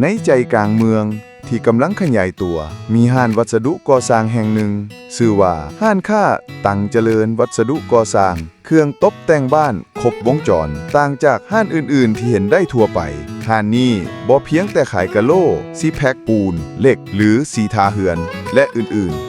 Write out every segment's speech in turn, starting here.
ໃນໃຈກາງເມືອງທີ່ກຳລັງຂະຫຍາຍຕົວ, ມີຮ້ານວັດສະດຸກໍ່ສ້າງແຫ່ງໜຶ່ງ, ຊື່ວ່າຮ້ານຄ້າຕັງຈະເລີນວັດສະດຸກໍ່ສ້າງ, ເຄື່ອງຕົບແຕ່ງບ້ານຄົບວົງຈອນ. ຕ່າງຈາກຮ້ານອື່ນໆທີ່ເຫັນໄດ້ທົ່ວໄປ, ຮ້ານນີ້ບໍ່ພຽງແຕ່ຂາຍກະໂຫຼ, ຊີແພັກ, ປູນ, ເຫຼັກ ຫຼື ສີທາເຮືອນ ແລະ ອື່ນໆ,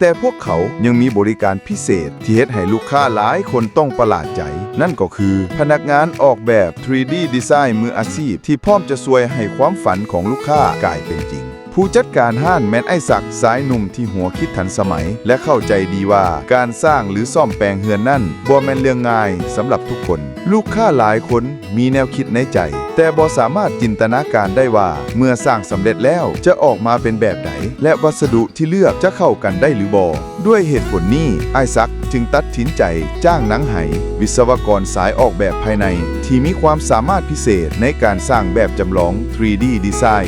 ແຕ່ພວກເຂົາຍັງມີບໍລິການພິເສດທີ່ເຮັດໃຫ້ລູກຄ້າຫຼາຍຄົນຕ້ອງປະຫຼາດໃຈ, ນັ້ນກໍຄືພະນັກງານອອກແບບທຣີດີດີໄຊນ໌ມືອາຊີບທີ່ພ້ອມຈະຊ່ວຍໃຫ້ຄວາມຝັນຂອງລູກຄ້າກາຍເປັນຈິງ. ຜູ້ຈັດການຮ້ານແມ່ນອ້າຍສັກ, ຊາຍໜຸ່ມທີ່ຫົວຄິດທັນສະໄໝ ແລະ ເຂົ້າໃຈດີວ່າການສ້າງ ຫຼື ສ້ອມແປງເຮືອນນັ້ນບໍ່ແມ່ນເລື່ອງງ່າຍສຳລັບທຸກຄົນ. ລູກຄ້າຫຼາຍຄົນ ມີແນວຄິດໃນໃຈ, ແຕ່ບໍ່ສາມາດຈິນຕະນາການໄດ້ວ່າເມື່ອສ້າງສຳເລັດແລ້ວຈະອອກມາເປັນແບບໃດ ແລະ ວັດສະດຸທີ່ເລືອກຈະເຂົ້າກັນໄດ້ຫຼືບໍ່. ດ້ວຍເຫດຜົນນີ້, ອ້າຍສັກຈຶ່ງຕັດສິນໃຈຈ້າງນາງໄຫ, ວິສະວະກອນສາຍອອກແບບພາຍໃນທີ່ມີຄວາມສາມາດພິເສດໃນການສ້າງແບບຈຳລອງທຣີດີດີໄຊນ໌.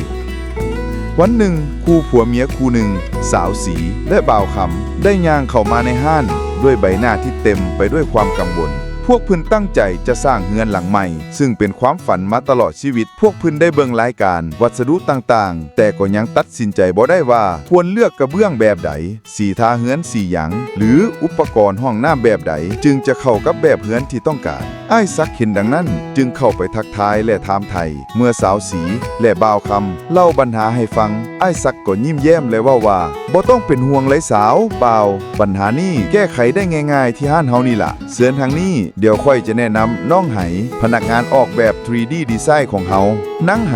ວັນໜຶ່ງ, ຄູ່ຜົວເມຍຄູ່ໜຶ່ງ, ສາວສີ ແລະ ບ່າວຄຳ ໄດ້ຍ່າງເຂົ້າມາໃນຮ້ານດ້ວຍໃບໜ້າທີ່ເຕັມໄປດ້ວຍຄວາມກັງວົນ. ພວກເພິ່ນຕັ້ງໃຈຈະສ້າງເຮືອນຫຼັງໃໝ່, ຊຶ່ງເປັນຄວາມຝັນມາຕະຫຼອດຊີວິດ. ພວກເພິ່ນໄດ້ເບິ່ງລາຍການວັດສະດຸຕ່າງໆ, ແຕ່ກໍຍັງຕັດສິນໃຈບໍ່ໄດ້ວ່າຄວນເລືອກກະເບື້ອງແບບໃດ, ສີທາເຮືອນສີຫຍັງ ຫຼື ອຸປະກອນຫ້ອງນ້ຳແບບໃດ ຈຶ່ງຈະເຂົ້າກັບແບບເຮືອນທີ່ຕ້ອງການ. ອ້າຍສັກເຫັນດັ່ງນັ້ນ ຈຶ່ງເຂົ້າໄປທັກທາຍ ແລະ ຖາມໄຖ່. ເມື່ອສາວສີ ແລະ ບ່າວຄຳເລົ່າບັນຫາໃຫ້ຟັງ, ອ້າຍສັກກໍຍິ້ມແຍ້ມ ແລະ ເວົ້າວ່າ, ບໍ່ຕ້ອງເປັນຫ່ວງເລີຍສາວ, ບ່າວ, ບັນຫານີ້ແກ້ໄຂໄດ້ງ່າຍໆທີ່ຮ້ານເຮົານີ້ລະ. ເຊີນທາງນີ້, ດຽວຂ້ອຍຈະແນະນຳນ້ອງໄຫ, ພະນັກງານອອກແບບທຣີດີດີໄຊນ໌ຂອງເຮົາ. ນາງໄຫ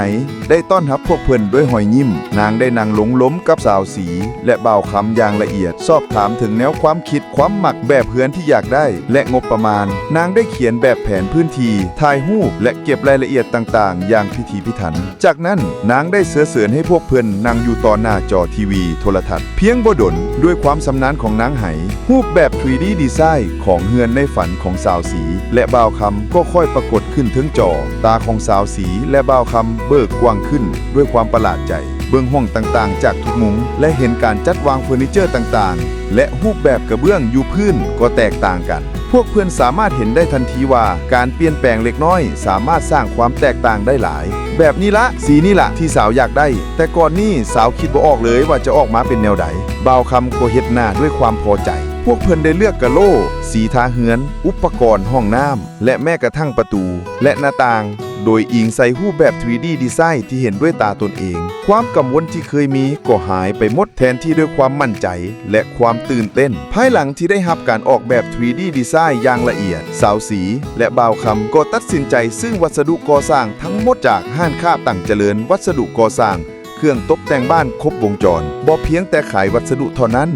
ໄດ້ຕ້ອນຮັບພວກເພິ່ນດ້ວຍຮອຍຍິ້ມ. ນາງໄດ້ນັ່ງລົງລົມກັບສາວສີ ແລະ ບ່າວຄຳຢ່າງລະອຽດ, ສອບຖາມເຖິງແນວຄວາມຄິດ, ຄວາມມັກ, ແບບເຮືອນທີ່ຢາກໄດ້ ແລະ ງົບປະມານ. ນາງໄດ້ຂຽນແບບແຜນພື້ນທີ່, ຖ່າຍຮູບ ແລະ ເກັບລາຍລະອຽດຕ່າງໆຢ່າງພິຖີພິຖັນ. ຈາກນັ້ນ, ນາງໄດ້ເຊື້ອເຊີນໃຫ້ພວກເພິ່ນນັ່ງຢູ່ຕໍ່ໜ້າຈໍທີວີໂທລະທັດ. ພຽງບໍ່ດົນ, ດ້ວຍຄວາມຊຳນານຂອງນາງໄຫ, ຮູບແບບທຣີດີດີໄຊນ໌ຂອງເຮືອນໃນຝັນຂອງສາວສີ ແລະ ບ່າວຄຳກໍຄ່ອຍປາກົດຂຶ້ນເທິງຈໍ. ຕາຂອງສາວສີ ແລະ ບ່າວຄຳເບີກກວ້າງຂຶ້ນດ້ວຍຄວາມປະຫຼາດໃຈ, ເບິ່ງຫ້ອງຕ່າງໆຈາກທຸກມຸມ ແລະ ເຫັນການຈັດວາງເຟີນີເຈີຕ່າງໆ ແລະ ຮູບແບບກະເບື້ອງຢູ່ພື້ນກໍແຕກຕ່າງກັນ. ພວກເພິ່ນສາມາດເຫັນໄດ້ທັນທີວ່າການປ່ຽນແປງເລັກນ້ອຍສາມາດສ້າງຄວາມແຕກຕ່າງໄດ້ຫຼາຍ. ແບບນີ້ລະ, ສີນີ້ລະທີ່ສາວຢາກໄດ້, ແຕ່ກ່ອນນີ້ສາວຄິດບໍ່ອອກເລີຍວ່າຈະອອກມາເປັນແນວໃດ. ບ່າວຄຳກໍເຮັດໜ້າດ້ວຍຄວາມພໍໃຈ. ພວກເພິ່ນໄດ້ເລືອກກະໂຫຼ, ສີທາເຮືອນ, ອຸປະກອນຫ້ອງນ້ຳ ແລະ ແມ້ກະທັ້ງປະຕູ ແລະ ໜ້າຕ່າງ ໂດຍອີງໃສ່ຮູບແບບທຣີດີດີໄຊນ໌ທີ່ເຫັນດ້ວຍຕາຕົນເອງ. ຄວາມກັງວົນທີ່ເຄີຍມີກໍຫາຍໄປໝົດ, ແທນທີ່ດ້ວຍຄວາມໝັ້ນໃຈ ແລະ ຄວາມຕື່ນເຕັ້ນ. ພາຍຫຼັງທີ່ໄດ້ຮັບການອອກແບບທຣີດີດີໄຊນ໌ຢ່າງລະອຽດ, ສາວສີ ແລະ ບ່າວຄຳກໍຕັດສິນໃຈຊື້ວັດສະດຸກໍ່ສ້າງທັງໝົດຈາກຮ້ານຄ້າຕັງຈະເລີນວັດສະດຸກໍ່ສ້າງ, ເຄື່ອງຕົບແຕ່ງບ້ານຄົບວົງຈອນ. ບໍ່ພຽງແຕ່ຂາຍວັດສະດຸເທົ່ານັ້ນ,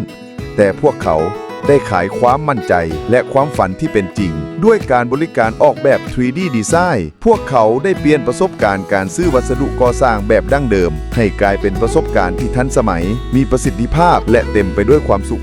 ແຕ່ພວກເຂົາໄດ້ຂາຍຄວາມໝັ້ນໃຈ ແລະ ຄວາມຝັນທີ່ເປັນຈິງ ດ້ວຍການບໍລິການອອກແບບທຣີດີດີໄຊນ໌. ພວກເຂົາໄດ້ປ່ຽນປະສົບການການຊື້ວັດສະດຸກໍ່ສ້າງແບບດັ້ງເດີມ ໃຫ້ກາຍເປັນປະສົບການທີ່ທັນສະໄໝ, ມີປະສິດທິພາບ ແລະ ເຕັມໄປດ້ວຍຄວາມສຸກ.